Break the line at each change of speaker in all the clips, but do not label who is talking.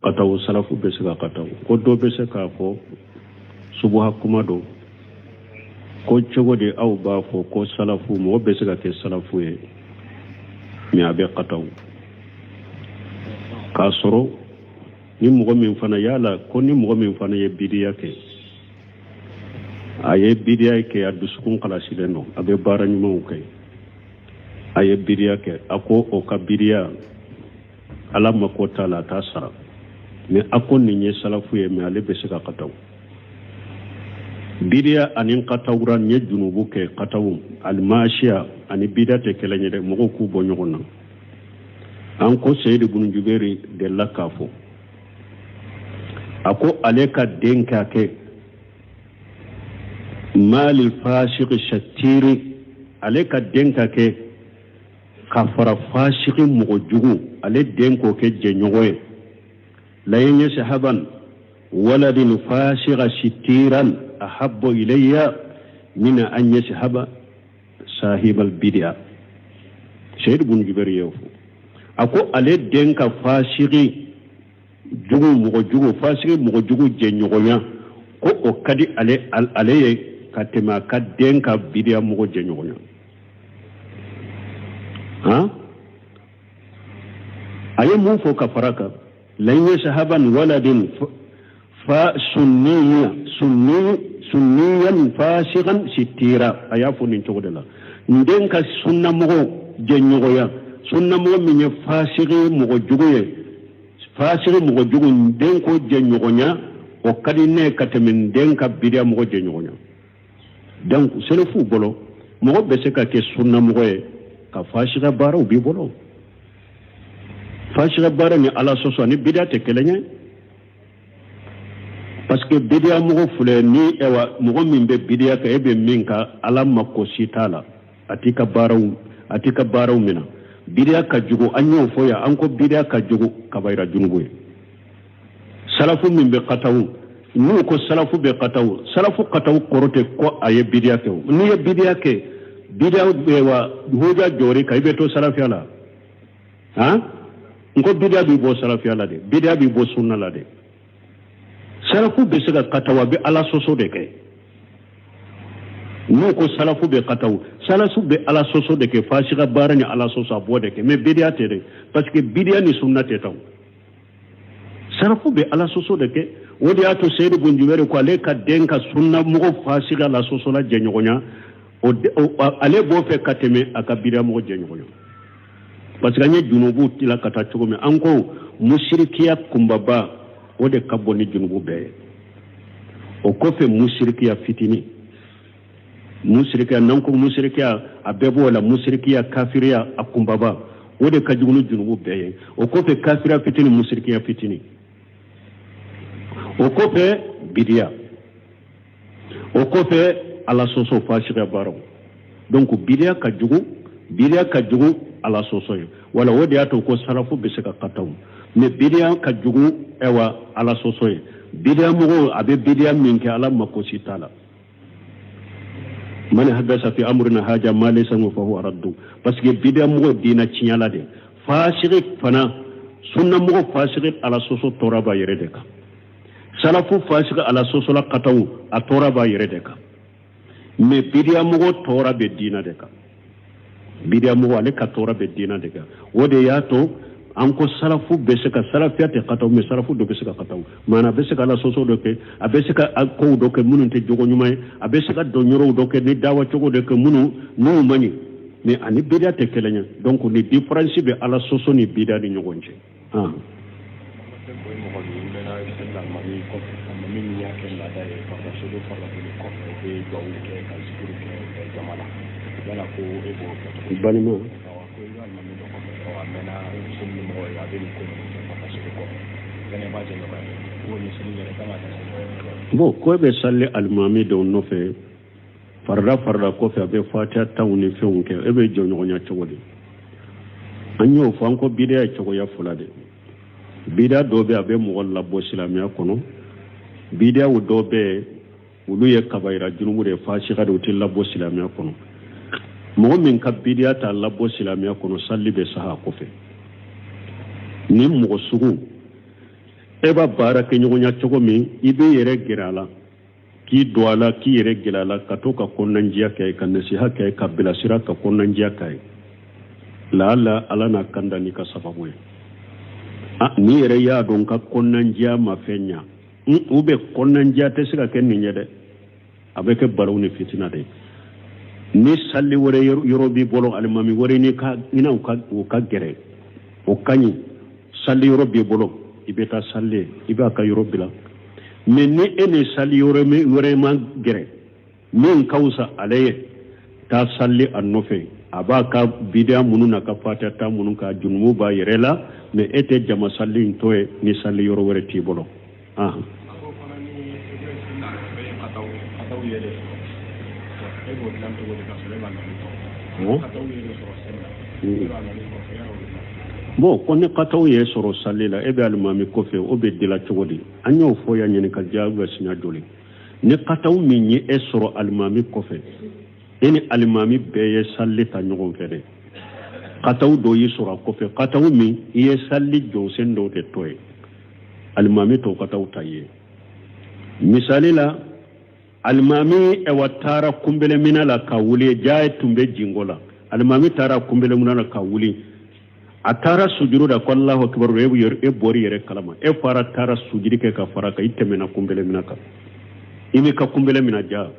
Kataw salafu bɛ se ka kataw ko dɔ bɛ se k'a fɔ subuha kuma don ko cogo di aw b'a fɔ ko salafu mɔgɔ bɛ se ka kɛ salafu ye mais a bɛ kataw k'a sɔrɔ ni mɔgɔ min fana yala ko ni mɔgɔ min fana ye bidiya kɛ a ye bidiya kɛ a dusukun kalasilen don a bɛ baara ɲumanw kɛ a ye bidiya kɛ a ko o ka bidiya ala mako t'a la a t'a sara mais a ko nin ye salafu ye mais ale bɛ se ka kataw bidiya ani katawura nin ye junubu kɛ kataw alimasiya ani bidiya tɛ kelen ye dɛ mɔgɔw k'u bɔ ɲɔgɔn na an ko seyidu bunu juberi delila k'a fɔ a ko ale ka den ka kɛ mali fasiki satiri ale ka den ka kɛ ka fara fasiki mɔgɔ jugu ale den k'o kɛ jɛɲɔgɔn ye la an yashaban waladin fasika sitiran ahabbu ilayya min an yashaba sahibal bidiya seyidu bunu juberi y'o fɔ a ko ale den ka fasiki jugu mɔgɔ jugu fasiki mɔgɔ jugu jɛɲɔgɔnya ko o ka di ale ale ye ka tɛmɛ a ka den ka bidiya mɔgɔ jɛɲɔgɔnya han a ye mun fɔ ka fara kan la an yashaban waladin fa sunniya sunni sunniyan fasikan sitira a y'a fɔ nin cogo de la n den ka sunnamɔgɔ jɛɲɔgɔnya sunnamɔgɔ min ye fasigi mɔgɔ jugu ye fasigi mɔgɔ jugu n den k'o jɛɲɔgɔnya o ka di ne ye ka tɛmɛ n den ka bidiya mɔgɔ jɛɲɔgɔnya donc selefuw bolo mɔgɔ bɛ se ka kɛ sunnamɔgɔ ye ka fasiga baaraw b'i bolo fasiga baara ni ala sɔsɔ ani bidiya tɛ kelen ye parce que bidiya mɔgɔ filɛ ni ɛwa mɔgɔ min bɛ bidiya kɛ e bɛ min kan ala mako si t'a la a t'i ka baaraw a t'i ka baaraw minɛ bidiya ka jugu an y'o fɔ yan an ko bidiya ka jugu kabayira junubu ye salafu min bɛ katawu n'u ko salafu bɛ katawu salafu katawu kɔrɔ tɛ ko a ye bidiya kɛ o n'i ye bidiya kɛ bidiya wa hoja jɔr'i kan i bɛ to salafiya la han n ko bidiya b'i bɔ salafiya la de bidiya b'i bɔ sunna la de salafu bɛ se ka katawu a bɛ ala sɔsɔ de kɛ n'u ko salafu bɛ katawu salafu bɛ ala sɔsɔ de kɛ fasika baara ni ala sɔsɔ a b'o de kɛ mais bidiya tɛ dɛ parce que bidiya ni sunna tɛ taa salafu bɛ ala sɔsɔ de kɛ o de y'a to seyidu bun jubɛri ko ale ka den ka sunna mɔgɔ fasika la sɔsɔla jɛɲɔgɔnya ale b'o fɛ ka tɛmɛ a ka bidiya mɔgɔ jɛɲɔgɔnya parce que an ye junubu tila ka taa cogo min an ko musirikiya kunbaba o de ka bon ni junubu bɛɛ ye o kɔfɛ musirikiya fitinin musirikiya n'an ko musirikiya a bɛɛ b'o la musirikiya kafiriya a kunbaba o de ka jugu ni junubu bɛɛ ye o kɔfɛ kafiriya fitinin musirikiya fitinin o kɔfɛ bidiya o kɔfɛ ala sɔsɔ fasiya baaraw donc bidiya ka jugu bidiya ka jugu ala sɔsɔ ye wala o de y'a to ko salafu bɛ se ka kataw mais bidiya ka jugu ɛwa ala sɔsɔ ye bidiya mɔgɔw a bɛ bidiya min kɛ ala mako si t'a la man hadasa fi amrina haja ma laysa minhu fahuwa raddu parce que bidiya mɔgɔ diina tiɲɛla de fasigi fana sunna mɔgɔ fasigi ala sɔsɔ tɔɔrɔ b'a yɛrɛ de kan salafu fasigi ala sɔsɔla kataw a tɔɔrɔ b'a yɛrɛ de kan mais bidiya mɔgɔ tɔɔrɔ bɛ diina de kan bidiya mɔgɔ ale ka tɔɔrɔ bɛ diina de kan o de y'a to an ko salafu bɛ se ka salafiya tɛ kataw mais salafu dɔ bɛ se ka kataw maana a bɛ se ka ala sɔsɔ dɔ kɛ a bɛ se ka kow dɔ kɛ minnu tɛ jogo ɲuman ye a bɛ se ka dɔnyɔrɔw dɔ kɛ ni dawa cogo dɔ kɛ minnu n'u man ɲi mais ani bidiya tɛ kelen ye donc ni différence bɛ ala sɔsɔ ni bidiya ni ɲɔgɔn cɛ ah. Balima bon ko e bɛ sali alimami dɔw nɔfɛ farida farida kɔfɛ a bɛ fatiya tanw ni fɛnw kɛ e bɛ jɔɲɔgɔnya cogo di an y'o fɔ an ko bidiya ye cogoya fila de bidiya dɔ bɛ a bɛ mɔgɔ labɔ silamɛya kɔnɔ bidiyaw dɔ bɛ yen olu ye kabayira junubu de ye fasika de u tɛ labɔ silamɛya kɔnɔ mɔgɔ min ka bidiya t'a labɔ silamɛya kɔnɔ sali bɛ saha a kɔfɛ ni mɔgɔ sugu E b'a baara kɛ ɲɔgɔnya cogo min, i b'i yɛrɛ gɛrɛ a la, k'i don a la, k'i yɛrɛ gɛrɛ a la, ka to ka kɔnɔnandiya kɛ, ka nasiha kɛ, ka bilasira, ka kɔnɔnandiya k'a ye. Laala Ala n'a kanda n'i ka sababu ye. A n'i yɛrɛ y'a dɔn ka kɔnɔnandiya ma fɛn ɲa, u bɛ kɔnɔnandiya tɛ se ka kɛ nin ye dɛ, a bɛ kɛ balawu ni fitina de ye. Ni sali wɛrɛ yɔrɔ b'i bolo, alimami wɛrɛ ni ka i n'aw ka o ka gɛrɛ, o ka ɲi, sali yɔrɔ b'i bolo, i bɛ taa sali, i b'a ka yɔrɔ bila. Mais ni e ni sali yɔrɔ wɛrɛ ma gɛrɛ min ka fisa ale ye, taa sali a nɔfɛ. A b'a ka bidiya minnu n'a ka fatiya ta minnu ka junumu b'a yɛrɛ la, mais e tɛ jama sali in to ye ni sali yɔrɔ wɛrɛ t'i bolo.
A ko fana ni i bɛ kataw yɛrɛ sɔrɔ, e b'o dilan cogo di ka sɔrɔ e b'a nɔni kɔ? Kataw yɛrɛ sɔrɔ seli la, e b'a nɔni kɔfɛ, yɔrɔ o dilan?
Bon, ko ni kataw ye sɔrɔ sali la, e bɛ alimami kɔfɛ, o bɛ dila cogo di? An y'o fɔ yan ɲininkali jaabi bɛ siɲɛ joli? Ni kataw min ye e sɔrɔ alimami kɔfɛ, e ni alimami bɛɛ ye sali ta ɲɔgɔn fɛ dɛ, kataw dɔ y'i sɔrɔ a kɔfɛ, kataw min i ye sali jɔsen dɔw de to ye, alimami t'o kataw ta ye. Misali la, alimami ɛwa taara kunbɛlɛminɛ la ka wuli, ja tun bɛ jinko la, alimami taara kunbɛlɛminɛ la ka wuli, a taara sujuru da ko Alahu akibaru, e bɔr'i yɛrɛ kalama, e fara taara sujuru kɛ ka fara kan, i tɛmɛna kunbɛlɛminɛ kan, i m'i ka kunbɛlɛ minɛ ja,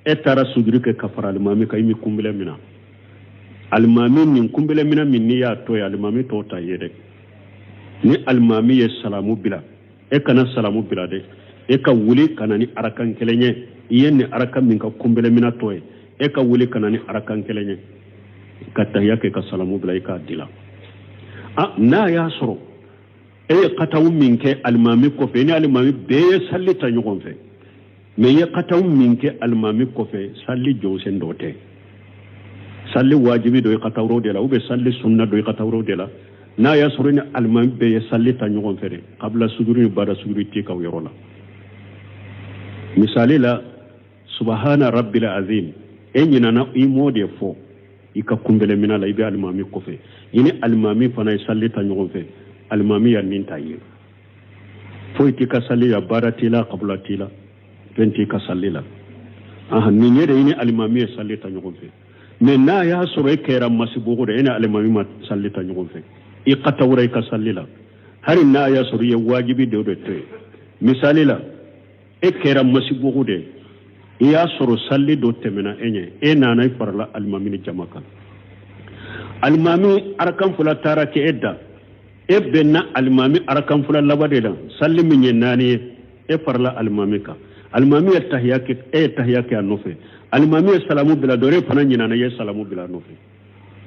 e taara sujuru kɛ ka fara alimami kan, i m'i kunbɛlɛ minɛ. Alimami nin kunbɛlɛ minɛ min n'i y'a to ye, alimami t'o ta ye dɛ. Ni alimami ye salamu bila, e kana salamu bila dɛ, e ka wuli ka na ni arakan kelen ye. I ye nin arakan min ka kunbɛlɛ minɛ to ye, e ka wuli ka na ni arakan kelen ye, ka tahiya kɛ ka salamu bila, i k'a dila. A n'a y'a sɔrɔ e ye kataw min kɛ alimami kɔfɛ, i ni alimami bɛɛ ye sali ta ɲɔgɔn fɛ, mais i ye kataw min kɛ alimami kɔfɛ, sali jɔsen dɔ tɛ, sali wajibi dɔ i katawro de la, ou bien sali sunna dɔ i katawro de la. N'a y'a sɔrɔ ni alimami bɛɛ ye sali ta ɲɔgɔn fɛ dɛ, kabila sujuru ni bada sujuru t'i kan o yɔrɔ la. Misali la, subahana rabbil azim, e ɲinana i m'o de fɔ i ka kunbɛlɛminɛ la, i bɛ alimami kɔfɛ, i ni alimami fana ye sali ta ɲɔgɔn fɛ, alimami ya nin ta ye, foyi t'i ka sali la, baara t'i la, kabula t'i la, fɛn t'i ka sali la. Ahan, nin ye de i ni alimami ye sali ta ɲɔgɔn fɛ. Mais n'a y'a sɔrɔ e kɛra masibugu de, e ni alimami ma sali ta ɲɔgɔn fɛ, i katawura i ka sali la, hali n'a y'a sɔrɔ i ye wajibi dɔ de to yen. Misali la, e kɛra masibugu de, i y'a sɔrɔ sali dɔ tɛmɛna e ɲɛ, e nana i farala alimami ni jama kan, alimami arakan fila taara kɛ e da, e bɛnna alimami arakan fila laban de la, sali min ye naani ye, e farala alimami kan, alimami ye tahiya kɛ, e ye tahiya kɛ a nɔfɛ, alimami ye salamu bila dɔrɔn, e fana ɲinana, i ye salamu bila a nɔfɛ,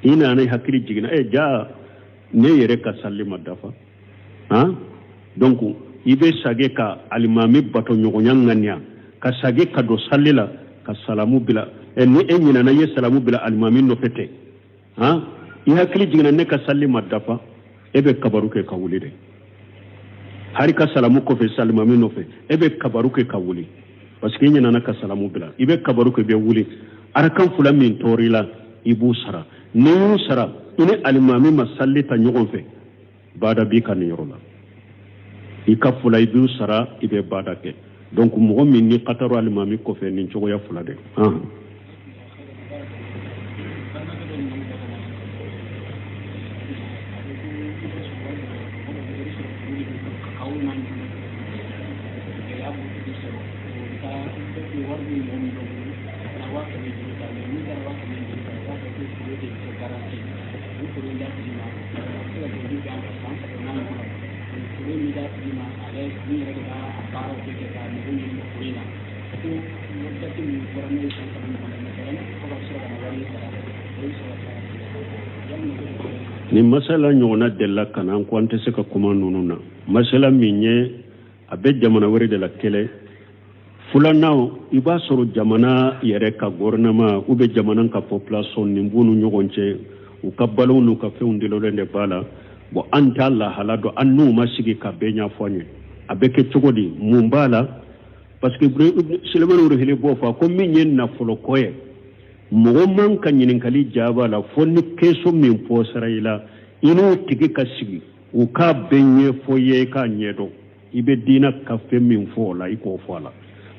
i nana i hakili jiginna, e ja ne yɛrɛ ka sali ma dafa. Han, donc i bɛ sage ka alimami bato ɲɔgɔnya ŋaniya, ka sage ka don sali la, ka salamu bila. Ni e ɲinana, i ye salamu bila alimami nɔfɛ ten, han, i hakili jiginna ne ka sali ma dafa, e bɛ kabaru kɛ ka wuli dɛ. Hali ka salamu kɔfɛ alimami nɔfɛ, e bɛ kabaru kɛ ka wuli, parce que i ɲinana ka salamu bila, i bɛ kabaru kɛ, i bɛ wuli. Arakan fila min tɔɔr'i la, i b'u sara. N'i y'u sara, i ni alimami ma sali ta ɲɔgɔn fɛ, baada b'i kan nin yɔrɔ la. I ka fila i b'u sara, i bɛ baada kɛ. Donc mɔgɔ min ni kataro alimami kɔfɛ nin cogoya fila de. Nin masala ɲɔgɔnna delila ka na, an ko an tɛ se ka kuma ninnu na. Masala min ye, a bɛ jamana wɛrɛ de la kɛlɛ filanan, i b'a sɔrɔ jamana yɛrɛ ka gouvernement ou bien jamana ka population nin b'u ni ɲɔgɔn cɛ, u ka balow n'u ka fɛnw delilen de b'a la. Bon, an t'a lahala dɔn, an n'u ma sigi ka bɛɛ ɲɛfɔ an ye a bɛ kɛ cogo di, mun b'a la. Parce que Sulemani Ruhili b'o fɔ ko min ye nafolo ko ye, mɔgɔ man ka ɲininkali jaaba la fo ni question min posera i la, i n'o tigi ka sigi, u k'a bɛɛ ɲɛfɔ i ye, i k'a ɲɛdɔn. I bɛ diina ka fɛn min fɔ o la, i k'o fɔ a la.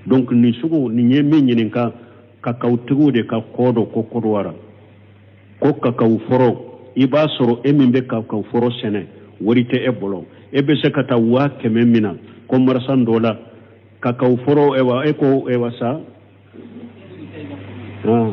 Donc nin sugu nin ye min ɲininka, kakaotigiw de ka kɔ dɔ ko Kɔdiwara ko kakao foro, i b'a sɔrɔ e min bɛ kakao foro sɛnɛ, wari tɛ e bolo, e bɛ se ka taa 100 000 mina commerçant dɔ la kakao foro. Ewa, e ko ewa sa. Ah.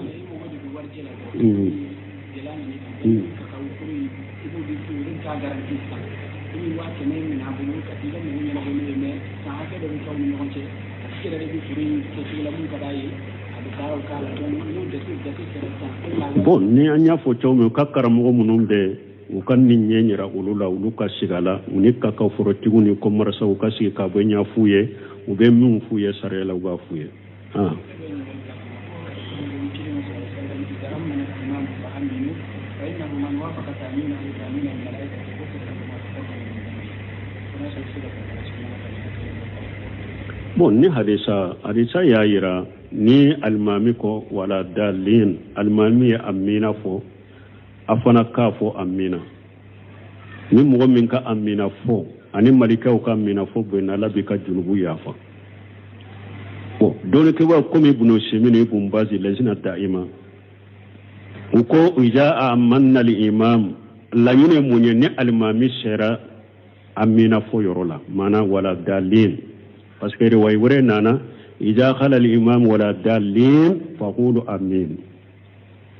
Bon, ni an y'a fɔ cogo min, u ka karamɔgɔ minnu bɛ u ka nin ɲɛ yira olu la, olu ka sigi a la, u ni kakao forotigiw ni commerçant u ka sigi k'a bɔ ɲɛ f'u ye. U bɛ min f'u ye sariya la, u b'a f'u ye. Ah. Bon, ni hadisa y'a yira ni alimami ko wala dalin, alimami ye amina fɔ, a fana k'a fɔ amina. Ni mɔgɔ min ka amina fɔ ani malikɛw ka amina fɔ bɛnna, Ala b'i ka junubu yafa. Bon, dɔnnikɛbaaw komi Ibnu Usemin, Ibn Bazi, lajina da'ima, u ko iza amanna imam, laɲini ye mun ye? Ni alimami sera amina fɔ yɔrɔ la, maana wala dalin, parce que riwayi wɛrɛ nana iza qala al imam wala dalin faqulu amin,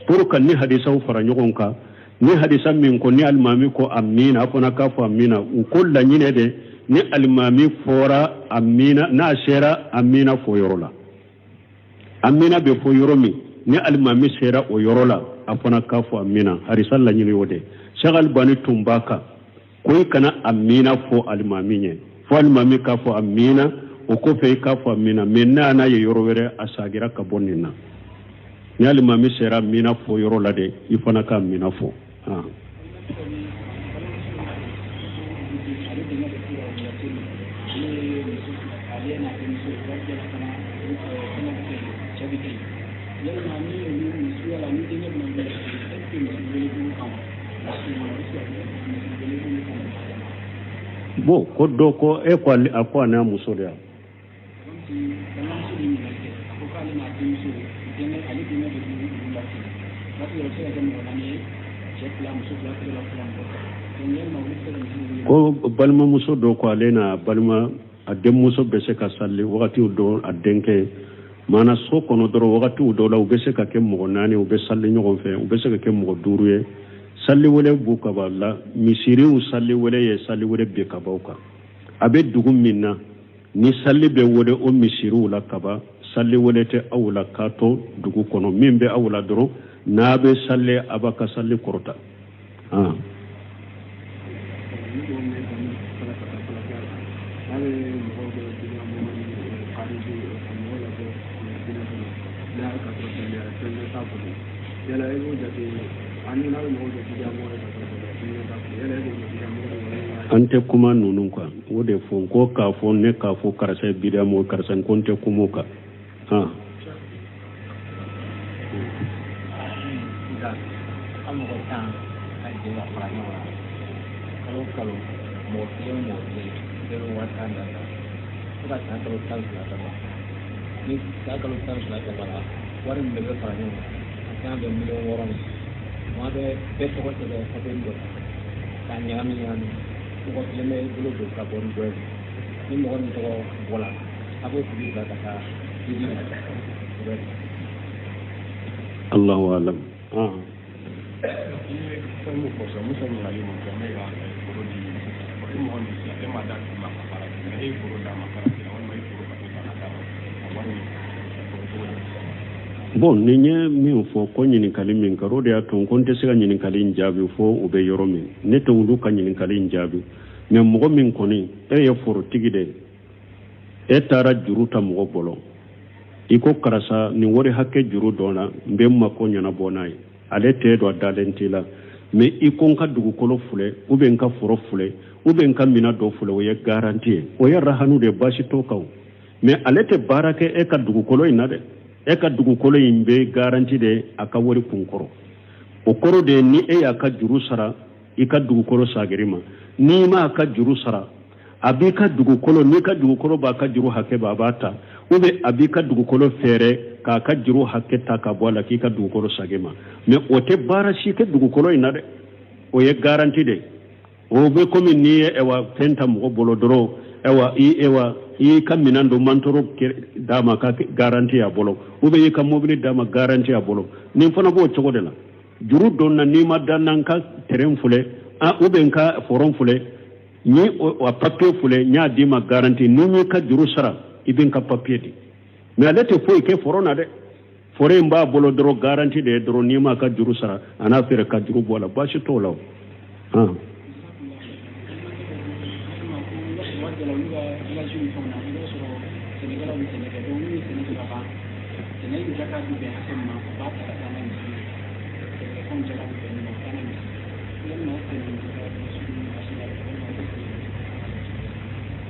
pour ka ni hadisaw fara ɲɔgɔn kan. Ni hadisa min ko ni alimami ko amina, a fana k'a fɔ amina, u ko laɲinɛ de ni alimami fɔra amina, n'a sera amina fɔ yɔrɔ la, amina bɛ fɔ yɔrɔ min, ni alimami sera o yɔrɔ la, a fana k'a fɔ amina. Hadisa laɲini o de. Cheikh Albani tun b'a kan ko i kana amina fɔ alimami ɲɛ fo alimami k'a fɔ amina, o kɔfɛ i k'a fɔ amina. Mais n'a n'a ye yɔrɔ wɛrɛ, a sagira ka bɔ nin na. Ni alimami sera amina fɔ yɔrɔ la de, i fana ka amina fɔ. Ah. Bon, ko dɔ ko e ko a ko a n'a muso de yan. Ko balimamuso dɔ ko ale n'a balima a denmuso bɛ se ka sali wagatiw dɔ a denkɛ maana so kɔnɔ dɔrɔn. Wagatiw dɔw la, u bɛ se ka kɛ mɔgɔ naani, u bɛ sali ɲɔgɔn fɛ, u bɛ se ka kɛ mɔgɔ duuru ye. Sali wele b'u kaba la, misiriw sali wele ye sali wele bi kabaw kan. A bɛ dugu min na, ni sali bɛ wele o misiriw la kaba, sali wele tɛ aw la k'a to dugu kɔnɔ. Min bɛ aw la dɔrɔn, n'a bɛ sali, a b'a ka sali kɔrɔta. Ah. An tɛ kuma ninnu kan. O de fɔ n ko k'a fɔ ne k'a fɔ karisa ye bidiya mɔgɔ, karisa, ko n tɛ kuma o kan. Han.
An mɔgɔ 10 ka jɛ ka fara ɲɔgɔn kan, kalo o kalo, mɔgɔ kelen o mɔgɔ kelen bɛɛ bɛ 10 000 ta fo ka san kalo 12 dafa. Ni san kalo 12 dafara, wari min bɛɛ bɛ fara ɲɔgɔn kan, a kan bɛ miliyɔn 6 ma. An bɛ bɛɛ tɔgɔ sɛbɛn papiye dɔ kan k'a ɲagami ɲagami. Mɔgɔ kelen bɛ bolo don ka bɔ ni dɔ ye. Ni mɔgɔ min tɔgɔ bɔra, a b'o tigi bila ka taa jiji la.
Allahu alam. Ah.
I ye fɛn min fɔ sisan, Musa, ɲininkali mun kɛ, ne ka foro di e mɔgɔ min sisan, e ma d'a tigi ma ka baara kɛ, mais e ye foro d'a ma garantie la, walima e ye foro papiye ta ka d'a ma, a wari o bɛ cogo di?
Bon, nin ye min fɔ ko ɲininkali min kɛra, o de y'a to ko n tɛ se ka ɲininkali in jaabi fo u bɛ yɔrɔ min. Ne tɛ olu ka ɲininkali in jaabi. Mais mɔgɔ min kɔni, e ye forotigi de ye, e taara juru ta mɔgɔ bolo, i ko karisa, nin wari hakɛ juru dɔ la, n bɛ n mako ɲɛnabɔ n'a ye. Ale tɛ dɔn, a dalen t'i la, mais i ko n ka dugukolo filɛ, ou bien n ka foro filɛ, ou bien n ka minɛn dɔ filɛ, o ye garantie ye, o ye rahanu de ye, baasi t'o kan. Mais ale tɛ baara kɛ e ka dugukolo in na dɛ. E ka dugukolo in bɛ garantie de a ka wari kun kɔrɔ. O kɔrɔ de ye, ni e y'a ka juru sara, i ka dugukolo sagiri ma. N'i m'a ka juru sara, A b'i ka dugukolo, n'i ka dugukolo b'a ka juru hakɛ bɔ, a b'a ta, ou bien a b'i ka dugukolo feere k'a ka juru hakɛ ta ka bɔ a la, k'i ka dugukolo sagin ma. Mais o tɛ baara si kɛ dugukolo in na dɛ, o ye garanti de ye. O bɛ komi n'i ye ɛwa fɛn ta mɔgɔ bolo dɔrɔn, ɛwa i ɛwa i y'i ka minɛn dɔ mantoro d'a ma ka garanti a bolo, ou bien i y'i ka mobili d'a ma garanti a bolo. Nin fana b'o cogo de la. Juru donna, n'i ma da n na, n ka terrain filɛ ou bien n ka foro filɛ, n ye a papier filɛ, n y'a d'i ma garanti, ni n y'i ka juru sara, i bɛ n ka papier di. Mais ale tɛ foyi kɛ foro na dɛ, foro in b'a bolo dɔrɔn, garanti de ye dɔrɔn. N'i m'a ka juru sara, a n'a feere ka juru bɔ a la, baasi t'o la o.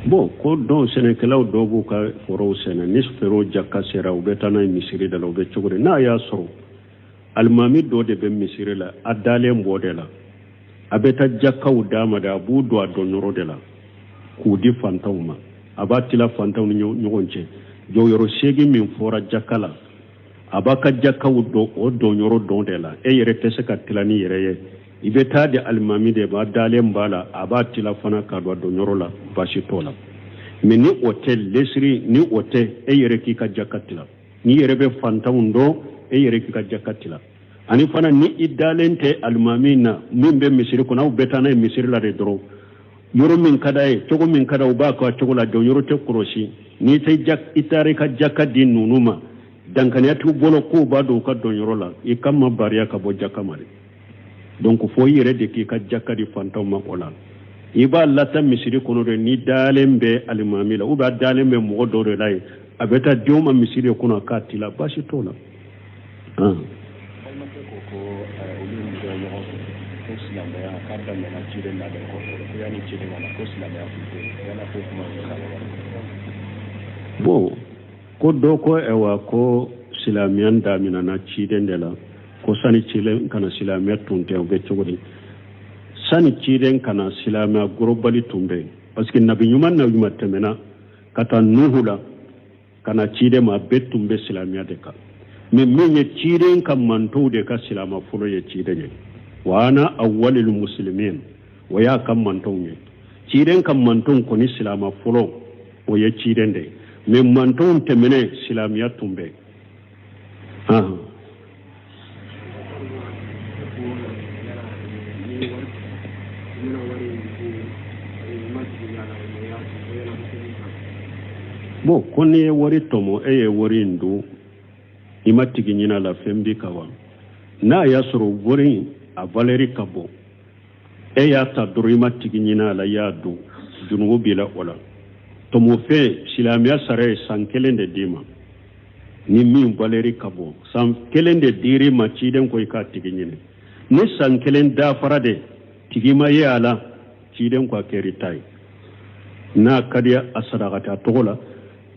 Bon, ko dɔw sɛnɛkɛlaw dɔw b'u ka forow sɛnɛ, ni foro jaka sera, u bɛ taa n'a ye misiri de la. U bɛ cogo di? N'a y'a sɔrɔ alimami dɔ de bɛ misiri la, a dalen b'o de la, a bɛ taa jakaw d'a ma de, a b'u don a donyɔrɔ de la k'u di fantanw ma, a b'a tila fantanw ni ɲɔgɔn cɛ. Jɔyɔrɔ seegin min fɔra jaka la, a b'a ka jakaw don o donyɔrɔ dɔn de la. E yɛrɛ tɛ se ka tila n'i yɛrɛ ye, i bɛ taa di alimami de ma, dalen b'a la, a b'a tila fana ka don a donyɔrɔ la, baasi t'o la. Mais ni o tɛ lesiri, ni o tɛ, e yɛrɛ k'i ka jaka tila. N'i yɛrɛ bɛ fantanw dɔn, e yɛrɛ k'i ka jaka tila. Ani fana, ni i dalen tɛ alimami na min bɛ misiri kɔnɔ, aw bɛ taa n'a ye misiri la de dɔrɔn, yɔrɔ min ka d'a ye, cogo min ka d'a u b'a kɛ cogo la, donyɔrɔ tɛ kɔlɔsi. N'i tɛ i taara i ka jaka di ninnu ma, dankaniya t'u bolo k'u b'a don u ka donyɔrɔ la, i ka ma bariya ka bɔ jaka ma de. Donc fo i yɛrɛ de k'i ka jaka di fantanw ma. O la, i b'a lata misiri kɔnɔ de, n'i dalen bɛ alimami la ou bien a dalen bɛ mɔgɔ dɔ de la yen, a bɛ taa denw ma misiri de kɔnɔ k'a tila, baasi t'o la.
Balimakɛ ko ko olu ni dɔ ɲɔgɔn fɛ ko silamɛya k'a daminɛna ciden nalen kɔfɛ, ko yanni ciden ka na, ko silamɛya tun tɛ yen. Yala ko kuma in saba?
Bon, ko dɔ ko ɛwa ko silamɛya daminɛna ciden de la, ko sani ciden ka na silamɛya tun tɛ. O bɛ cogo di? Sani ciden ka na, silamɛya gorobali tun bɛ yen, parce que nabi ɲuman nabi ɲuman tɛmɛna ka taa Nuhu la ka na ciden ma, bɛɛ tun bɛ silamɛya de kan. Mais min ye ciden ka mantow de ka silama fɔlɔ ye ciden ye, wa ana awwalil muslimin, o y'a ka mantow ye. Ciden ka mantow kɔni silama fɔlɔ, o ye ciden de ye. Mais mantow tɛmɛnen, silamɛya tun bɛ. Bon, ko n'i ye wari tɔmɔ, e ye wari in dun, i ma tigi ɲin'a la, fɛn b'i kan wa? N'a y'a sɔrɔ wari in a valeur ka bon, e y'a ta dɔrɔn, i ma tigi ɲin'a la, i y'a dun, junubu b'i la o la. Tɔmɔfɛn, silamɛya sariya ye san kelen de d'i ma. Ni min valeur ka bon, san kelen de dir'i ma, ciden ko i k'a tigi ɲini. Ni san kelen dafara de, tigi ma ye a la, ciden ko a kɛr'i ta ye. N'a ka di a sarakati a tɔgɔ la,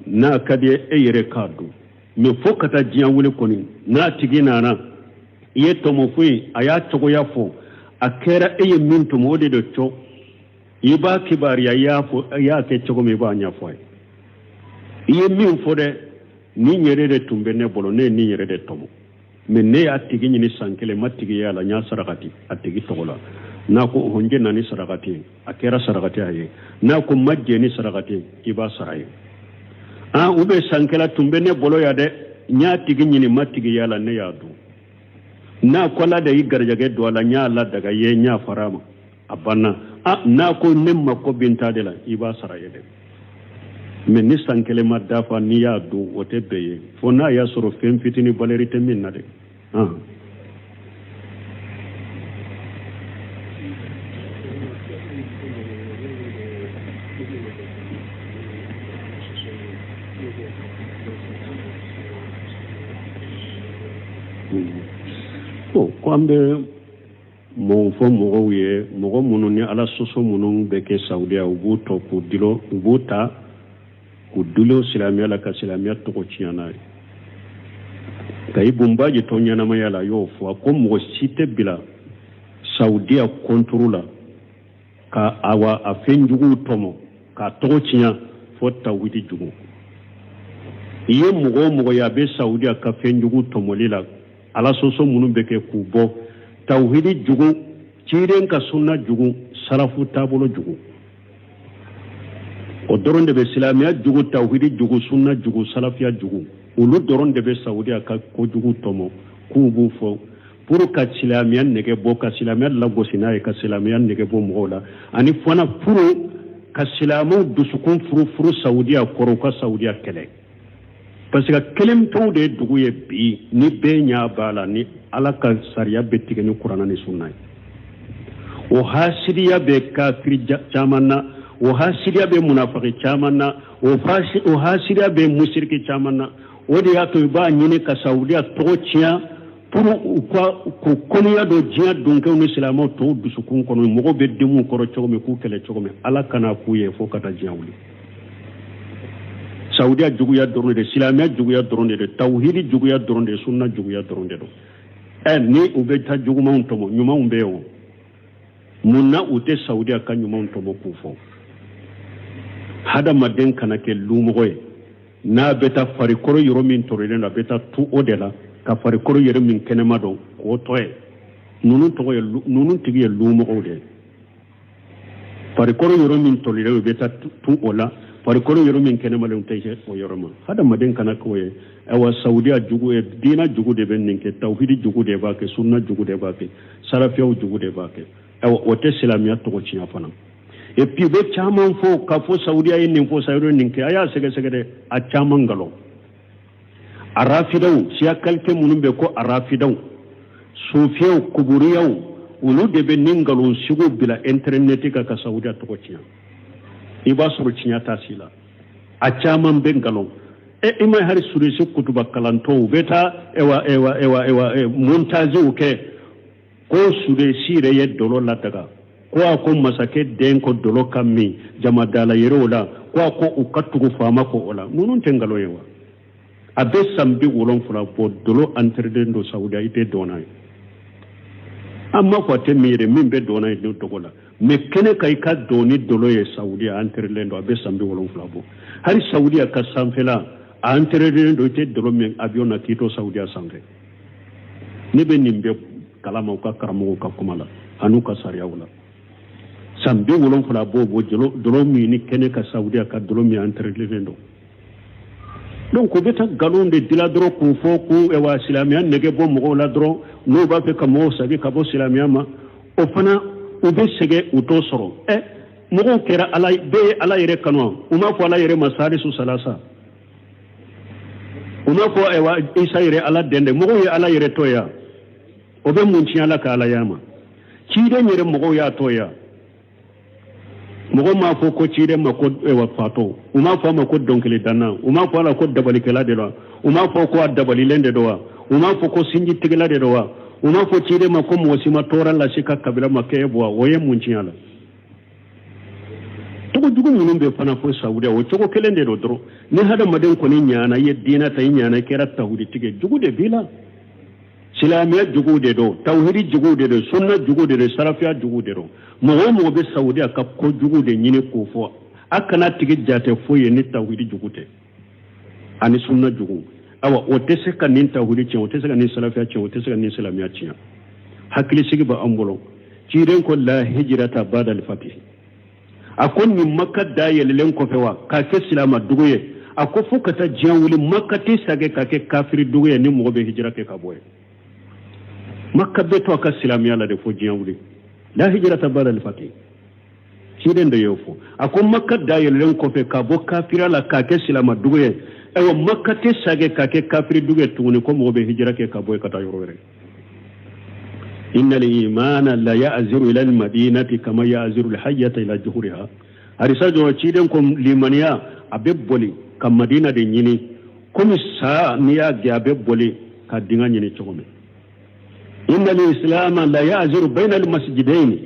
n'a ka di e yɛrɛ k'a dun. Mais fo ka taa diɲɛ wuli kɔni, n'a tigi nana i ye tɔmɔ foyi, a y'a cogoya fɔ, a kɛra e ye min tɔmɔ, o de don cɔ. I b'a kibaruya, i y'a fɔ, i y'a kɛ cogo min, i b'a ɲɛfɔ a ye. I ye min fɔ dɛ, nin yɛrɛ de tun bɛ ne bolo, ne ye nin yɛrɛ de tɔmɔ, mais ne y'a tigi ɲini san kelen, ma tigi y'a la, n y'a sarakati a tigi tɔgɔ la. N'a ko ɔhɔn, n jɛnna ni sarakati ye, a kɛra sarakati a ye. N'a ko n ma jɛn ni sarakati ye, i b'a sara ye. An u bɛ san kelen tun bɛ ne bolo yan dɛ, n y'a tigi ɲini, ma tigi y'a la, ne y'a dun. N'a ko ala de y'i garijɛgɛ don a la, n y'a ladaga ye, n y'a fara a ma, a banna. A n'a ko ne mako bɛ n ta de la, i b'a sara ye dɛ. Mais ni san kelen ma dafa, n'i y'a dun, o tɛ bɛn ye, fo n'a y'a sɔrɔ fɛn fitinin valeur tɛ min na dɛ. Bon, ko an bɛ mun fɔ mɔgɔw ye, mɔgɔ minnu ni ala sɔsɔ minnu bɛ kɛ Saudiya, u b'u tɔ k'u dilo, u b'u ta k'u dulon silamɛya la, ka silamɛya tɔgɔ tiɲɛ n'a ye. Nka Ibun Baji to ɲɛnamaya la, a y'o fɔ, a ko mɔgɔ si tɛ bila Saudiya contre la ka awa a fɛn juguw tɔmɔ. k'a tɔgɔ tiɲɛ fo tawhidi jugu. I ye mɔgɔ o mɔgɔ ye a bɛ saudiya ka fɛn jugu tɔmɔli la, ala sɔsɔ minnu bɛ kɛ k'u bɔ tawhidi jugu, ciden ka sunna jugu, salafu taabolo jugu, o dɔrɔn de bɛ silamɛya jugu, tawhidi jugu, sunna jugu, salafiya jugu. Olu dɔrɔn de bɛ saudiya ka kojugu tɔmɔ k'u b'u fɔ pour ka silamɛya nege bɔ, ka silamɛya lagosi n'a ye, ka silamɛya nege bɔ mɔgɔw la, ani fana pour ka silamɛw dusukun furufuru saudiya kɔrɔ, u ka saudiya kɛlɛ. Parce que kelen pewu de ye dugu ye bi ni bɛɛ ɲɛ b'a la ni ala ka sariya bɛ tigɛ ni kuranna ni sunna ye. O hasidiya bɛ kafiri caman na, o hasidiya bɛ munafaki caman na, o hasidiya bɛ musiriki caman na. O de y'a to i b'a ɲini ka saudiya tɔgɔ tiɲɛ pour u ka k'u kɔniya don diɲɛ donkɛw ni silamɛw tɔw dusukun kɔnɔ. Mɔgɔw bɛ denw kɔrɔ cogo min, k'u kɛlɛ cogo min, ala kana k'u ye fo ka taa diɲɛ wuli. Saudiya juguya dɔrɔn de, silamɛya juguya dɔrɔn de, tawhidi juguya dɔrɔn de, sunna juguya dɔrɔn de don. Ɛ, ni u bɛ taa jugumanw tɔmɔ, ɲumanw bɛ yen o. Mun na u tɛ saudiya ka ɲumanw tɔmɔ k'u fɔ? Hadamaden kana kɛ lumɔgɔ ye. N'a bɛ taa farikolo yɔrɔ min tɔrɔlen don, a bɛ taa tu o de la, ka farikolo yɔrɔ min kɛnɛma don k'o tɔ ye. Ninnu tɔgɔ ye, ninnu tigi ye lumɔgɔw de ye. Farikolo yɔrɔ min tɔrɔlen don, u bɛ taa tu o la. Farikolo yɔrɔ min kɛnɛma don, u tɛ se o yɔrɔ ma. Hadamaden kana k'o ye. Ayiwa, saudiya jugu ye, diina jugu de bɛ nin kɛ, tawhidi jugu de b'a kɛ, sunna jugu de b'a kɛ, salafiyaw jugu de b'a kɛ. Ayiwa, o tɛ silamɛya tɔgɔ tiɲɛ fana. Et puis u bɛ caman fɔ k'a fɔ saudiya ye nin fɔ, saudiya ye nin kɛ. A y'a sɛgɛsɛgɛ dɛ, a caman nkalon. Arafidaw, siya qualité minnu bɛ ko arafidaw, sufiyaw, kuburiyaw, olu de bɛ nin nkalon sugu bila internet kan ka saudiya tɔgɔ tiɲɛ. I b'a sɔrɔ tiɲɛ t'a si la, a caman bɛ nkalon. E, i ma hali surusi kutuba kalantɔw u bɛ taa ewa ewa ewa ewa montagew kɛ ko sudesi yɛrɛ ye dɔlɔ ladaga, ko a ko masakɛ den ko dɔlɔ ka min jamadala yɛrɛw la, ko a ko u ka tugu faama ko o la. Ninnu tɛ nkalon ye wa? A bɛ san 70 bɔ, dɔlɔ interdit don Saudiya, i tɛ dɔn ye. An m'a fɔ a tɛ min yɛrɛ, min bɛ dɔn ye don tɔgɔ la, mais kɛnɛ kan i ka dɔn ni dɔlɔ ye, Saudiya interdit don, a bɛ san 70 bɔ. Hali Saudiya ka sanfɛla a interdit don, i tɛ dɔlɔ min avion na k'i to Saudiya sanfɛ. Ne bɛ nin bɛɛ kalama u ka karamɔgɔw ka kuma la an'u ka sariyaw la. San 70 b'o bɔ, dɔlɔ min ni kɛnɛ ka Saudiya ka dɔlɔ min interdit don. Donc u bɛ taa nkalon de dila dɔrɔn k'u fɔ ko wa silamɛya nege bɔ mɔgɔw la dɔrɔn, n'u b'a fɛ ka mɔgɔw sagi ka bɔ silamɛya ma. O fana u bɛ sɛgɛn, u t'o sɔrɔ. Ɛ, mɔgɔw kɛra ala bɛɛ ye ala yɛrɛ kanu, u m'a fɔ ala yɛrɛ ma salisu salasa, u m'a fɔ ayiwa Isa yɛrɛ ala den dɛ. Mɔgɔw ye ala yɛrɛ tɔ ya, o bɛ mun tiɲɛ ala ka ala ya ma? Ciden yɛrɛ mɔgɔw y'a tɔ ya. Mɔgɔ m'a fɔ ko ciden ma ko ewa fatɔ, u m'a fɔ a ma ko dɔnkilidanna, u m'a fɔ a la ko dabalikɛla de don, u m'a fɔ ko a dabalilen de don wa, u m'a fɔ ko sinjitigɛla de don wa, u m'a fɔ ciden ma ko mɔgɔ si ma tɔɔrɔ lase ka kabila ma k'e bɔ wa. O ye mun tiɲɛ la? Tɔgɔ jugu minnu bɛ fana fo Saudiya, o cogo kelen de don dɔrɔn. Ni hadamaden kɔni ɲana, i ye diinɛ ta, i ɲana, i kɛra tawhiditigi, jugu de b'i la. Silamɛya juguw de don, tawhidi juguw de don, sunna jugu de don, sarafiya jugu de don. Mɔgɔ o mɔgɔ bɛ Saudiya ka ko jugu de ɲini k'o fɔ, a kana tigi jate foyi ye ni tawhidi jugu tɛ ani sunna jugu. Awa, o tɛ se ka nin tawhidi tiɲɛ, o tɛ se ka nin salafiya tiɲɛ, o tɛ se ka nin silamɛya tiɲɛ. Hakilisigi bɛ an bolo. Ciden ko la hijrata ba'da al-fatih. A ko nin Maka dayɛlɛlen kɔfɛ wa k'a kɛ silama dugu ye, a ko fo ka taa diɲɛ wuli, Maka tɛ sagɛ ka kɛ kafiri dugu ye ni mɔgɔ bɛ hijira kɛ ka bɔ yen. Maka bɛ to a ka silamɛya la de fo diɲɛ wuli. La hijrata ba'da al-fatih, ciden de y'o fɔ. A ko Maka dayɛlɛlen kɔfɛ ka bɔ kafiriya la k'a kɛ silama dugu ye, ayiwa Maka tɛ sagɛ k'a kɛ kafiri dugu ye tuguni ko mɔgɔ bɛ hijira kɛ ka bɔ yen ka taa yɔrɔ wɛrɛ. Inna al-imana la ya'ziru ila al-madinati kama ya'ziru al-hayyata ila juhuriha. Hadisa jɔ, ciden ko limaniya a bɛ boli ka Madina de ɲini komi sa n'i y'a gɛn a bɛ boli ka dinga ɲini cogo min. Inna al-islama la ya'ziru bayna al-masjidaini.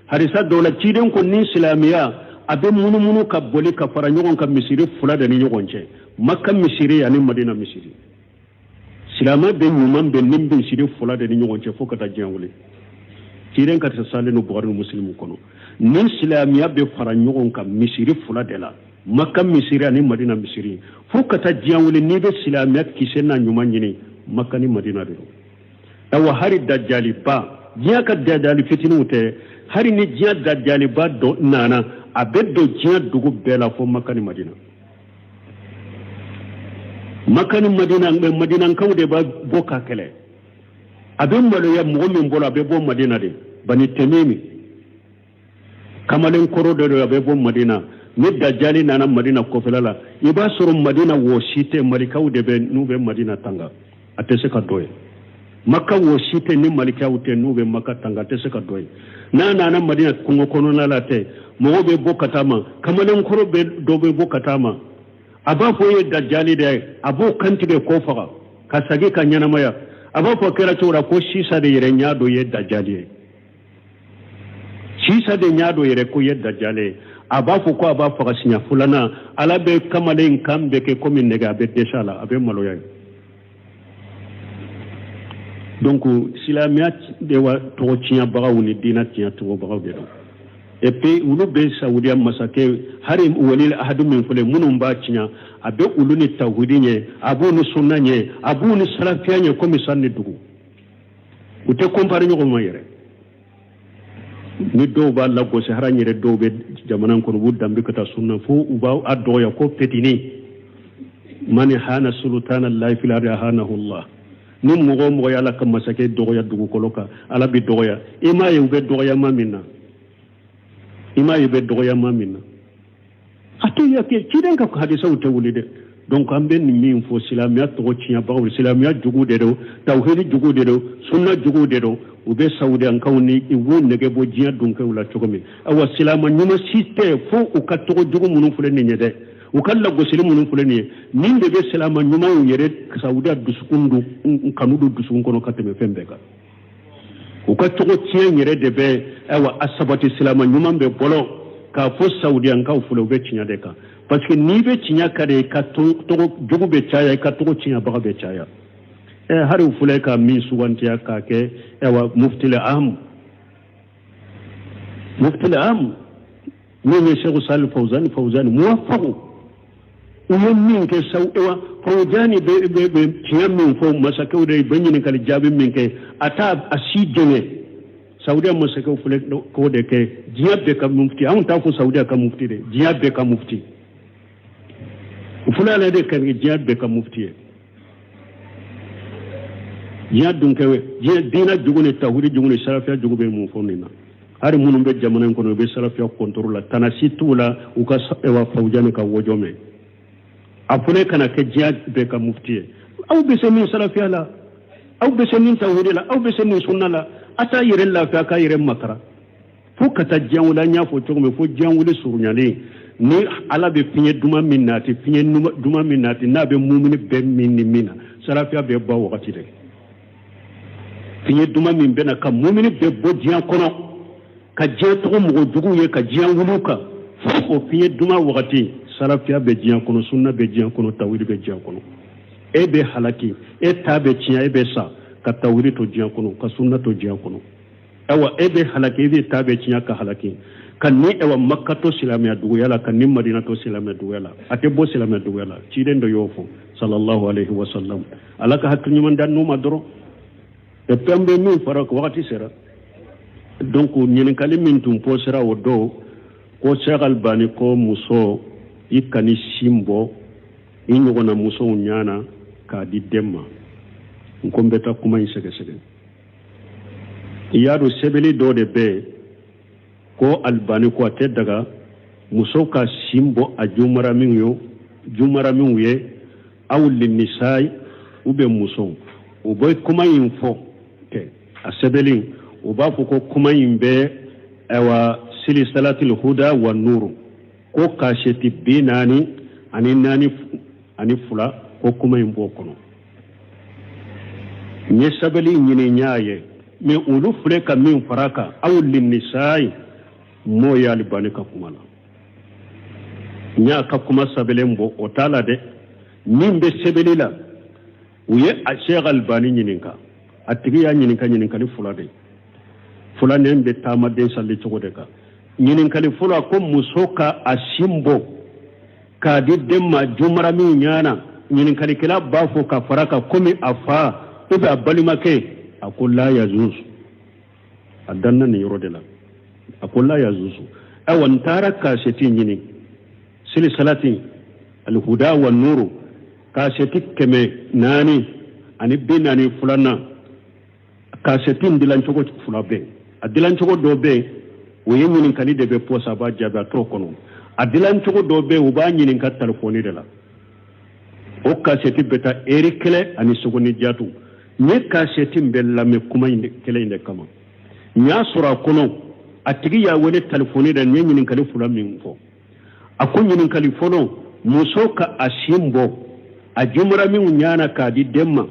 Hadisa dɔw la, ciden ko ni silamɛya a bɛ munumunu ka boli ka fara ɲɔgɔn kan misiri fila de ni ɲɔgɔn cɛ, Maka misiri ani Madina misiri. Silamɛ bɛ ɲuman bɛ nin misiri fila de ni ɲɔgɔn cɛ fo ka taa diɲɛ wuli. Ciden ka salen don Bukhari ni Muslimu kɔnɔ. Ni silamɛya bɛ fara ɲɔgɔn kan misiri fila de la, Maka misiri ani Madina misiri, fo ka taa diɲɛ wuli. N'i bɛ silamɛya kisɛ n'a ɲuman ɲini, Maka ni Madina de don. Awa, hari dajaliba, diɲɛ ka dajali fitininw tɛ. Hari ni diɲɛ dajaliba dɔ nana, a bɛ don diɲɛ dugu bɛɛ la fo Maka ni Madina. Maka ni Madina, Madinakaw de b'a bɔ ka kɛlɛ. A bɛ maloya mɔgɔ min bolo, a bɛ bɔ Madina de. Bani Temimi kamalen kɔrɔ dɔ don, a bɛ bɔ Madina. Ni dajali nana Madina kɔfɛla la, i b'a sɔrɔ Madina wo si tɛ, malikaw de bɛ n'u bɛ Madina tanga, a tɛ se ka dɔ ye. Maka wo si tɛ, ni malikaw tɛ n'u bɛ Maka tanga, a tɛ se ka dɔ ye. N'a nana Madina kungo kɔnɔna la tɛ, mɔgɔw bɛ bɔ ka taa ma, kamalen kɔrɔ bɛ dɔ bɛ bɔ ka taa ma, a b'a fɔ e ye dajali de ye. A b'o kantigɛ k'o faga ka segin ka ɲɛnamaya. A b'a fɔ kɛra cogo la ko sisan de yɛrɛ n y'a dɔn ye dajali ye, sisan de n y'a dɔn yɛrɛ ko ye dajali ye. A b'a fɔ ko a b'a faga siɲɛ filanan, Ala bɛ kamalen kan bɛ kɛ komi nɛgɛ, a bɛ dɛsɛ a la, a bɛ maloya ye. Donc silamɛya de wa tɔgɔ tiɲɛbagaw ni diinɛ tiɲɛ tɔgɔbagaw de don. Et puis olu bɛ Saudiya masakɛ, hari walil ahadu min filɛ, minnu b'a tiɲɛ, a bɛ olu ni tawhidi ɲɛ, a b'u ni sunna ɲɛ, a b'u ni salafiya ɲɛ komi san ni dugu. U tɛ comparer ɲɔgɔn ma yɛrɛ. Ni dɔw b'a lagosi, hali an yɛrɛ dɔw bɛ jamana kɔnɔ, u b'u danbe ka taa sunna fo u b'a dɔgɔya ko petini. Man ahana sultana Allahi fil ardi ahanahu Allah. Ni mɔgɔ o mɔgɔ ye Ala ka masakɛ dɔgɔya dugukolo kan, Ala bɛ dɔgɔya. I m'a ye u bɛ dɔgɔyama min na, i m'a ye u bɛ dɔgɔyama min na, a tɛ ya kɛ ciden ka hadisaw tɛ wuli dɛ. Donc an bɛ nin min fɔ, silamɛya tɔgɔ tiɲɛbagaw, silamɛya jugu de don, tawhidi jugu de don, sunna jugu de don. U bɛ Saudiyankaw ni u b'u nɛgɛ bɔ diɲɛ dunkɛw la cogo min. Awa, silamɛ ɲuman si tɛ fo u ka tɔgɔ jugu minnu filɛ nin ye dɛ, u ka lagosili minnu filɛ nin ye, nin de bɛ silamɛ ɲumanw yɛrɛ Saudiya dusukun don, kanu don dusukun kɔnɔ ka tɛmɛ fɛn bɛɛ kan. U ka tɔgɔ tiɲɛ yɛrɛ de bɛ, ayiwa, a sabati silamɛ ɲuman bɛ bolo k'a fɔ Saudiyankaw filɛ, u bɛ tiɲɛ de kan, parce que n'i bɛ tiɲɛ ka de, i ka tɔgɔ jugu bɛ caya, i ka tɔgɔ tiɲɛbaga bɛ caya. Ɛ, hali u filɛ ka min sugantiya k'a kɛ, ayiwa, muftil am, muftil am min ye Seku Sali Fawzani, Fawzani muwafaku, u ye min kɛ saw, ewa, Fawzani bɛ tiɲɛ min fɔ masakɛw de bɛ ɲininkali jaabi min kɛ, a t'a a si jɛngɛ. Saudiya masakɛw filɛ k'o de kɛ diɲɛ bɛɛ ka mufti. Anw t'a fɔ Saudiya ka mufti dɛ, diɲɛ bɛɛ ka mufti. U filɛ ale de kɛ diɲɛ bɛɛ ka mufti ye. Diɲɛ dunkɛ, diɲɛ diinɛ jugu ni tawhidi jugu ni salafiya jugu bɛ mun fɔ nin na? Hali minnu bɛ jamana in kɔnɔ, u bɛ salafiya contre la, tana si t'u la u ka, ewa, Fawujani ka wɔjɔ mɛn. A fɔra kana kɛ diɲɛ bɛɛ ka mufti ye. Aw bɛ se min salafiya la, aw bɛ se min tawhidi la, aw bɛ se min sunna la, a t'a yɛrɛ lafiya k'a yɛrɛ makara fo ka taa diɲɛ wuli. An y'a fɔ cogo min, fo diɲɛ wuli surunyalen, ni Ala bɛ fiɲɛ duman min nati, fiɲɛ duman min nati, n'a bɛ mumini bɛɛ min ni min na, salafiya bɛ ban wagati de. Fiɲɛ duman min bɛna ka mumini bɛɛ bɔ diɲɛ kɔnɔ, ka diɲɛ tɔgɔ mɔgɔ juguw ye, ka diɲɛ wuli kan, fo o fiɲɛ duman wagati, salafiya bɛ diɲɛ kɔnɔ, sunna bɛ diɲɛ kɔnɔ, tawhidi bɛ diɲɛ kɔnɔ. E bɛ halaki, e ta bɛ tiɲɛ, e bɛ sa ka tawhidi to diɲɛ kɔnɔ, ka sunna to diɲɛ kɔnɔ. Awa, e bɛ halaki, e bɛ ta bɛ tiɲɛ ka halaki ka ni, awa, Makka to silamɛya duguya la, ka ni Madina to silamɛya duguya la. A tɛ bɔ silamɛya duguya la. Ciden dɔ y'o fɔ, sallallahu alaihi wa sallam. Ala ka hakili ɲuman da n'u ma dɔrɔn. Et puis an bɛ min fara, wagati sera. Donc ɲininkali min tun posera o don, ko Cheikh Albani ko muso i kani sin bɔ i ɲɔgɔnna musow ɲana k'a di den ma. N ko n bɛ taa kuma in sɛgɛsɛgɛ. I y'a dɔn, sɛbɛnni dɔ de bɛ yen ko Albani ko a tɛ daga muso ka sin bɔ a jumaraminw ye, jumaraminw ye, aw linisayi u bɛ musow. U bɛ kuma in fɔ kɛ a sɛbɛnni, u b'a fɔ ko kuma in bɛ, ayiwa, silisalatil huda wa nuru, ko kasɛti 44 42, ko kuma in b'o kɔnɔ. N ye sɛbɛnni ɲini, n y'a ye, mais olu filɛ ka min fara kan, aw linisayi, m'o ye Alibani ka kuma la. N y'a ka kuma sɛbɛnlen bɔ, o t'a la dɛ. Min bɛ sɛbɛnni la, u ye a Cheikh Albani ɲininka. A tigi y'a ɲininka ɲininkali fila de, filanan bɛ taama den sali cogo de kan. Ɲininkali fɔlɔ, a ko muso ka a sin bɔ k'a di den ma jumaramiw ɲana. Ɲininkalikɛla b'a fɔ ka fara kan komi a fa ou bien a balimakɛ. A ko la yajuzu, a danna nin yɔrɔ de la. A ko la yajuzu. Ayiwa, n taara kasɛti ɲini, silisalati alhuda wa nuru, kasɛti 442nan. Kasɛti in dilancogo fila bɛ. A dilancogo dɔ bɛ yen, o ye ɲininkali de bɛ pɔsi, a b'a jaabi, a t'o kɔnɔ. A dilancogo dɔ bɛ yen, u b'a ɲininka telefɔni de la. O kasɛti bɛ taa eri kelen ani sogoni jatu. N ye kasɛti in bɛɛ lamɛn kuma in kelen in de kama. N y'a sɔrɔ a kɔnɔ, a tigi y'a wele telefɔni de. N ye ɲininkali fila min fɔ, a ko ɲininkali fɔlɔ, muso ka a sin bɔ a jumaramiw ɲana k'a di den ma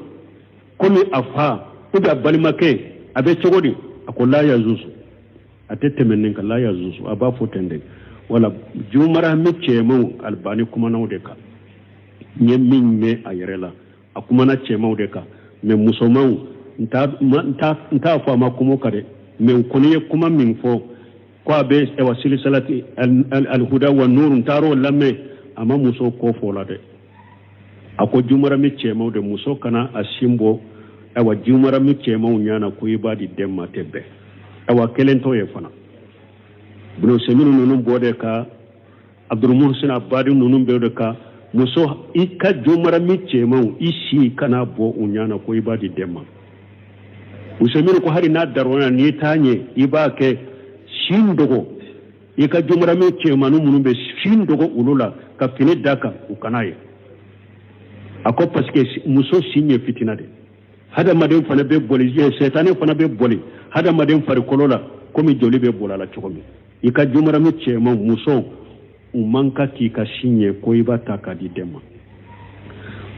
komi a fa ou bien a balimakɛ, a bɛ cogo di? A ko la yajuzu, a tɛ tɛmɛ nin kan, la yajuzu, a b'a fɔ ten de. Wala jumarami cɛmanw, Albani kumana o de kan. N ye min mɛn a yɛrɛ la, a kumana cɛmanw de kan, mais musomanw, n t'a fɔ a ma kuma o kan dɛ. Mais u kɔni ye kuma min fɔ ko a bɛ ɛwa silisalati alhuda wa nuru, n taar'o lamɛn, a ma muso ko fɔ la dɛ. A ko jumarami cɛmanw de, muso kana a sin bɔ ayiwa jumarami cɛmanw ɲana ko i b'a di den ma, tɛ bɛn. Ayiwa, kelen t'o ye fana. Ibn Usaymin ninnu b'o de kan, Abdul Muhsin Abadi ninnu b'o de kan. Muso, i ka jumarami cɛmanw, i sin kana bɔ u ɲana ko i b'a di den ma. Usaymin ko hali n'a darura n'i t'a ɲɛ, i b'a kɛ sin dogo. I ka jumarami cɛmannin minnu bɛ sin dogo olu la ka fini da kan, u kana ye. A ko parce que muso sin ye fitina de. Hadamaden fana bɛ boli, sɛtanɛ fana bɛ boli hadamaden farikolo la komi joli bɛ boli a la cogo min. I ka jumarami cɛman muso, u man ka k'i ka sin ye ko i b'a ta k'a di den ma.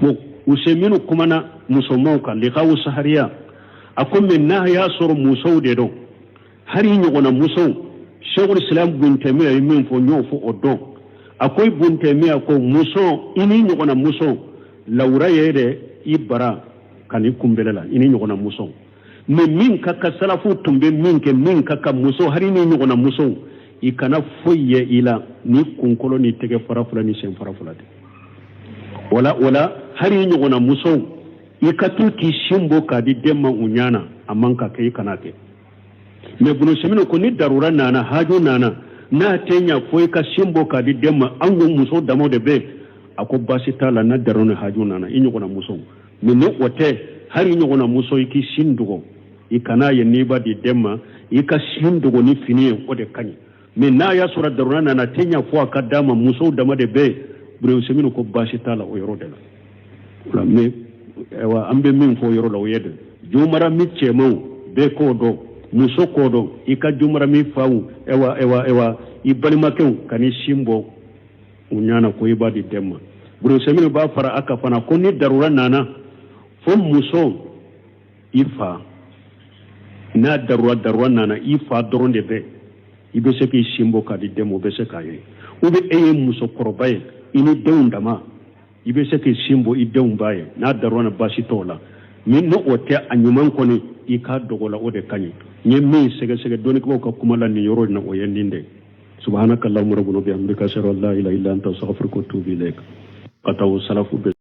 Bon, Usaymin kumana musomanw kan likawu sahariya. A ko mais n'a y'a sɔrɔ musow de don, hali ɲɔgɔnna musow, Sheikhul Islam Ibn Taymiya ye min fɔ, n y'o fɔ o don. A ko Ibn Taymiya ko muso, i ni ɲɔgɔnna muso, lawura ye dɛ, i bara ka n'i kunbɛlɛ la, i ni ɲɔgɔnna muso. Mais min ka kan, salafu tun bɛ min kɛ, min ka kan muso, hali ni ɲɔgɔnna muso, i kana foyi ye i la ni kunkolo ni tɛgɛ fara fila ni sen fara fila de. Wala wala, hali ɲɔgɔnna muso, i ka to k'i sin bɔ k'a di den ma u ɲana, a man ka kɛ, i kana kɛ. Mais Ibn Usaymin ko ni darura nana, haju nana, n'a tɛ ɲa fo i ka sin bɔ k'a di den ma, an ko muso damaw de bɛ, a ko baasi t'a la n'a darura ni haju nana i ɲɔgɔnna muso. Mais ni o tɛ, hali i ɲɔgɔnna muso, i k'i sin dogo, i kana ye n'i b'a di den ma, i ka sin dogo ni fini ye, o de ka ɲi. Mais n'a y'a sɔrɔ darura nana, tɛ ɲa fo a ka d'a ma, musow dama de bɛ yen, Ibn Usaymin ko baasi t'a la o yɔrɔ de la. Wala, mais ayiwa, an bɛ min fɔ o yɔrɔ la, o ye de jumarami cɛmanw bɛɛ k'o dɔn, muso k'o dɔn, i ka jumarami faw, ayiwa ayiwa ayiwa, i balimakɛw, kan'i sin bɔ u ɲana ko i b'a di den ma. Ibn Usaymin b'a fara a kan fana ko ni darura nana fo muso, i fa, n'a darura nana, i fa dɔrɔn de bɛ, i bɛ se k'i sin bɔ k'a di den ma, o bɛ se k'a ye. Ou bien e ye musokɔrɔba ye, i ni denw dama, i bɛ se k'i sin bɔ, i denw b'a ye. N'a darura na, baasi t'o la. Ni o tɛ, a ɲuman kɔni, i k'a dogo la, o de ka ɲi. N ye min sɛgɛsɛgɛ dɔnnikɛlaw ka kuma la nin yɔrɔ in na, o ye nin de ye. Subhanaka allahumma rabbana bihamdika, ashhadu an la ilaha illa anta, astaghfiruka wa atubu ilaik. Ka taa o salafu bɛɛ.